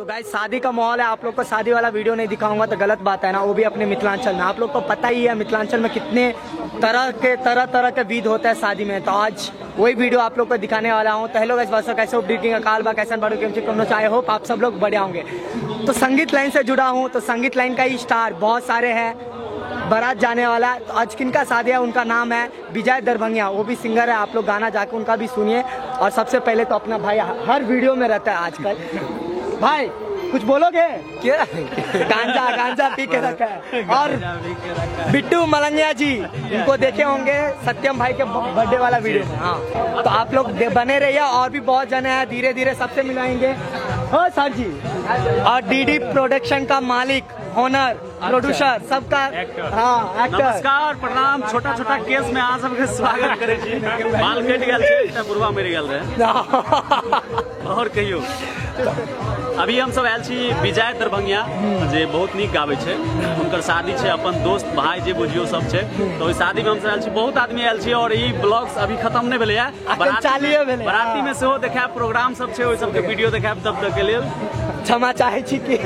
तो गाइस शादी का माहौल है, आप लोग को शादी वाला वीडियो नहीं दिखाऊंगा तो गलत बात है ना, वो भी अपने मिथिलांचल में। आप लोग को पता ही है मिथिलांचल में कितने तरह के विध होता है शादी में। तो आज वही वीडियो आप लोग को दिखाने वाला हूँ। तो हेलो गाइस, वासो कैसे हो, काल बा कैसन बड़ो केम, I hope आप सब लोग बढ़िया होंगे। तो संगीत लाइन से जुड़ा हूँ, तो संगीत लाइन का ही स्टार बहुत सारे हैं, बारात जाने वाला है। तो आज किनका शादी है, उनका नाम है विजय दरभंगिया, वो भी सिंगर है। आप लोग गाना जाके उनका भी सुनिए। और सबसे पहले तो अपना भाई हर वीडियो में रहता है आजकल। भाई कुछ बोलोगे? क्या गांजा गांजा पी के रखा है। और बिट्टू मलंगिया जी, उनको देखे होंगे सत्यम भाई के बर्थडे वाला वीडियो में। हाँ, तो आप लोग बने रहिए, और भी बहुत जने हैं, धीरे धीरे सबसे मिलाएंगे। हाँ सर जी, और डीडी प्रोडक्शन का मालिक, ओनर, प्रोड्यूसर, सबका। हाँ, एक्टर। नमस्कार, प्रणाम। छोटा छोटा केस में अहाँ सबके स्वागत करे छी। बाल कटि गेल छै, एकटा बुढ़वा मरि गेल रहे। और कहियो, अभी हम सब आयल छी विजय दरभंगिया जे बहुत नीक गाबै छै, हुनकर शादी छै, अपन दोस्त भाई जे बुझियो सब छै। तो ओहि शादी में हम सब आयल छी, बहुत आदमी आयल छी। और ई ब्लॉग्स अभी खत्म नहीं भेलै है, बाराती में सेहो देखायब, प्रोग्राम सब छै, ओहि सबके वीडियो देखायब। तब तक के लेल क्षमा चाहे छी कि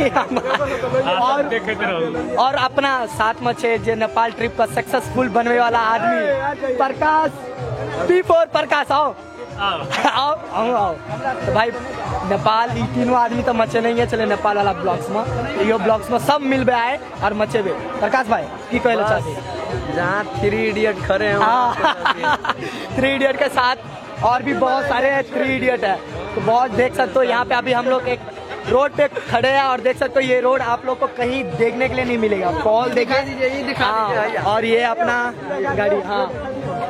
और अपना साथ में छे जे नेपाल ट्रिप का सक्सेसफुल बनवे वाला आदमी प्रकाश, P4 प्रकाश, आओ आओ आओ आओ। तो भाई नेपाल ई तीनों आदमी तो मचे नहीं है, चले नेपाल वाला ब्लॉग्स में, यो ब्लॉग्स में सब मिलबे आए और मचेबे। प्रकाश भाई की कहले चाहते? जहाँ 3 इडियट खड़े हैं, 3 इडियट के साथ और भी बहुत सारे 3 इडियट है। तो बहुत देख सकते हो यहाँ पे अभी हम लोग एक रोड पे खड़े हैं और देख सकते हो ये रोड आप लोग को कहीं देखने के लिए नहीं मिलेगा। कॉल देखा दीजिए, दिखा दीजिए। और ये अपना गाड़ी, हाँ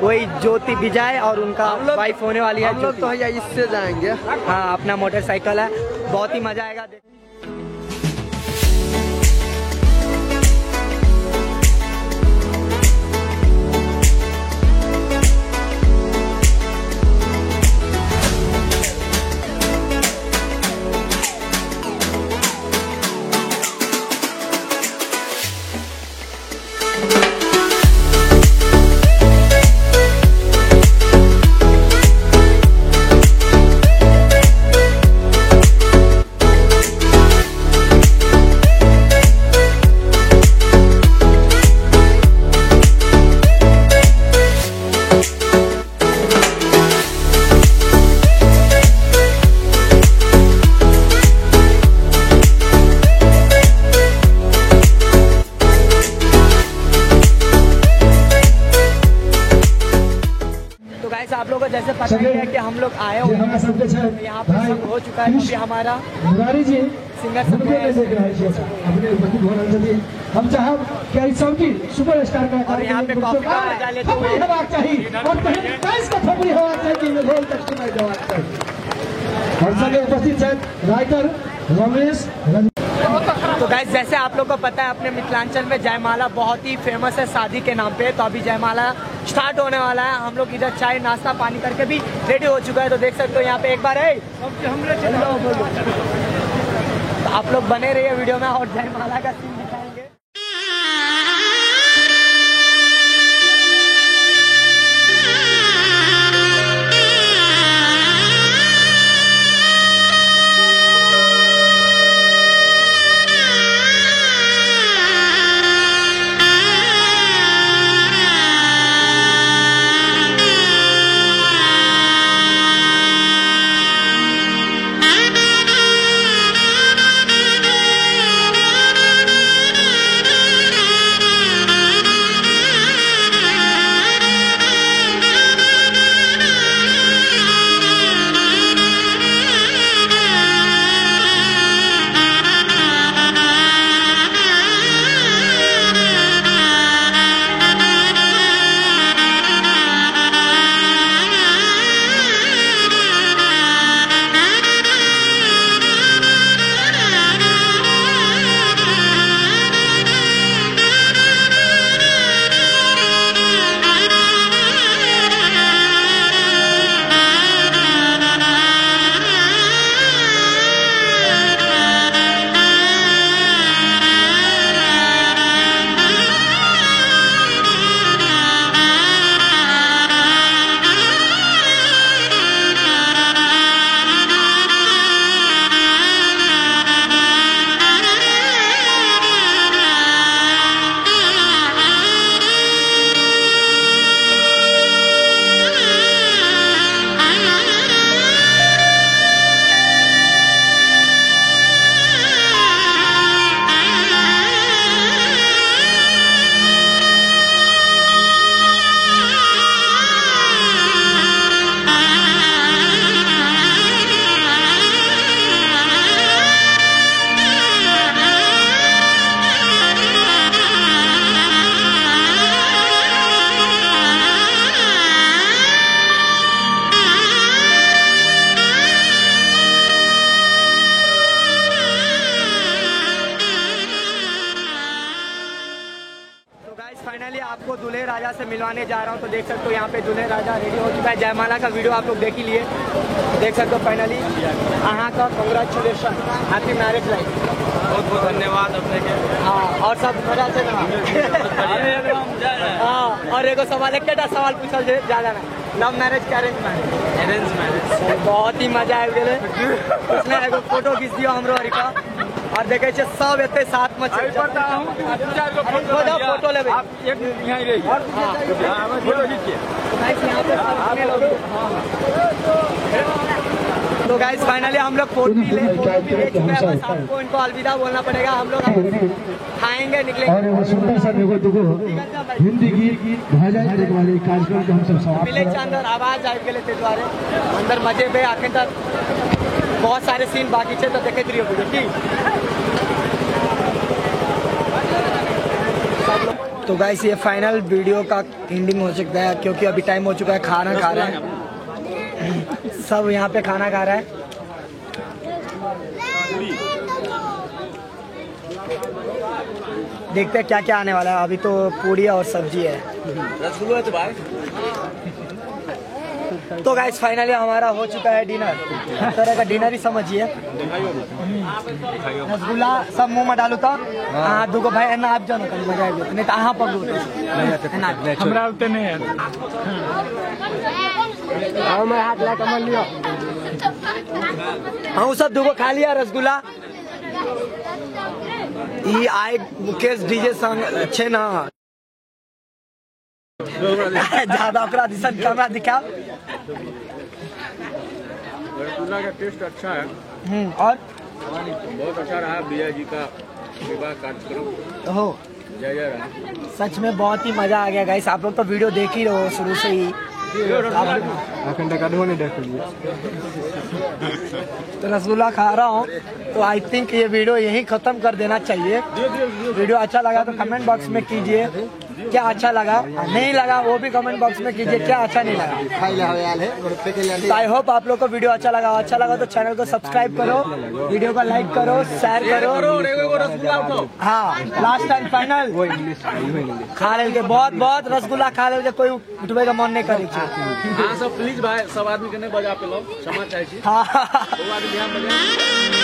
वही ज्योति विजय और उनका वाइफ होने वाली है। हम लोग तो भैया इससे जाएंगे। हाँ, अपना मोटरसाइकिल है, बहुत ही मजा आएगा। आप लोगों को जैसे पता ही है कि हम लोग आए हुए हैं, यहाँ पे सब हो चुका है। अभी हमारा मुरारी जी सिंगर सब हम चाहब कि सबकी सुपरस्टार का और यहाँ पे कॉफी का मजा लेते हुए और संगे उपस्थित राइटर रमेश। तो गाइस जैसे आप लोग को पता है अपने मिथिलांचल में जयमाला बहुत ही फेमस है शादी के नाम पे। तो अभी जयमाला स्टार्ट होने वाला है। हम लोग इधर चाय नाश्ता पानी करके भी रेडी हो चुका है। तो देख सकते हो यहाँ पे एक बार है, तो आप लोग बने रहिए वीडियो में और जयमाला का सीन दिखाएंगे। आपको दूल्हे राजा से मिलवाने जा रहा हूँ। तो देख सकते हो यहाँ पे दूल्हे राजा रेडी हो चुका है। जयमाला का वीडियो आप लोग देख ही लिए, देख सकते हो। फाइनली अहाँ का कंग्रेचुलेशन, हैप्पी मैरिज लाइफ। बहुत बहुत धन्यवाद अपने के। हाँ, और सब मजा से ना? हाँ, और एगो सवाल, एक सवाल पूछल जे ज्यादा ना, लव मैरिज के अरेंज मैरिज? Arrange marriage. बहुत ही मजा आबि गेलै। उसने एगो फोटो खींच दियौ हमरो हरिका। और देखे छे सब एते साथ में छै। फोटो लेबै आप, एक यहीं रहिए, फोटो खींचिए। तो गाइस फाइनली हम लोग फोटो भी ले चुके हैं, बस आपको इनको अलविदा बोलना पड़ेगा। हम लोग खाएंगे निकलेंगे। और एगो सुंदर सा एगो दुगो हिंदी गीत भऽ जाए ताहिके बाद ई कार्यक्रम के हमसब समाप्त मिले करब। अंदर आवाज आबि गेलै, ताहि दुआरे अंदर मजे पे अखन तक बहुत सारे सीन बाकी छै, तो देखैत रहियो वीडियो ठीक। तो गाइस ये फाइनल वीडियो का एंडिंग हो सकता है, क्योंकि अभी टाइम हो चुका है, खाना खा रहे हैं सब, यहाँ पे खाना खा रहा है। देखते हैं क्या क्या आने वाला है। अभी तो पूरी और सब्जी है। रसगुल्ला है तो भाई। तो गाइस फाइनली हमारा हो चुका है डिनर, तरह का डिनर ही समझिए। रसगुल्ला सब मुंह में डालू तो हाँ दूगो भाई एना आबि जाओ ना, कनी मजा आबि जायत, नहीं तो अहाँ पकड़ू। हमरा उते नहीं है। हाथ ला कमल लियो। हम सब दूगो खा लिया रसगुल्ला। ई आइ मुकेश डीजे संग छै ना, ज्यादा ओकरा दिसन कैमरा दिखाओ। रसगुल्ला का टेस्ट अच्छा है। और बहुत अच्छा रहा विजय जी का विवाह कार्यक्रम हो, जय जय रहा। सच में बहुत ही मजा आ गया गाइस। आप लोग तो वीडियो देख ही रहो शुरू से ही। तो रसगुल्ला खा रहा हूँ, तो I think ये वीडियो यहीं ख़त्म कर देना चाहिए। वीडियो अच्छा लगा तो कमेंट बॉक्स में कीजिए क्या अच्छा लगा, नहीं लगा वो भी कमेंट बॉक्स में कीजिए क्या अच्छा नहीं लगा। तो I hope आप लोग को वीडियो अच्छा लगा। अच्छा लगा तो चैनल को सब्सक्राइब करो, वीडियो को लाइक करो, शेयर करो। हाँ, लास्ट टाइम फाइनल खा ले के बहुत बहुत रसगुल्ला खा ले के कोई उठबे का मन नहीं करे। हाँ सब प्लीज भाई, सब आदमी के नहीं बजा पे लो, क्षमा चाहे छी। हाँ। दो आदमी बिहार बजा।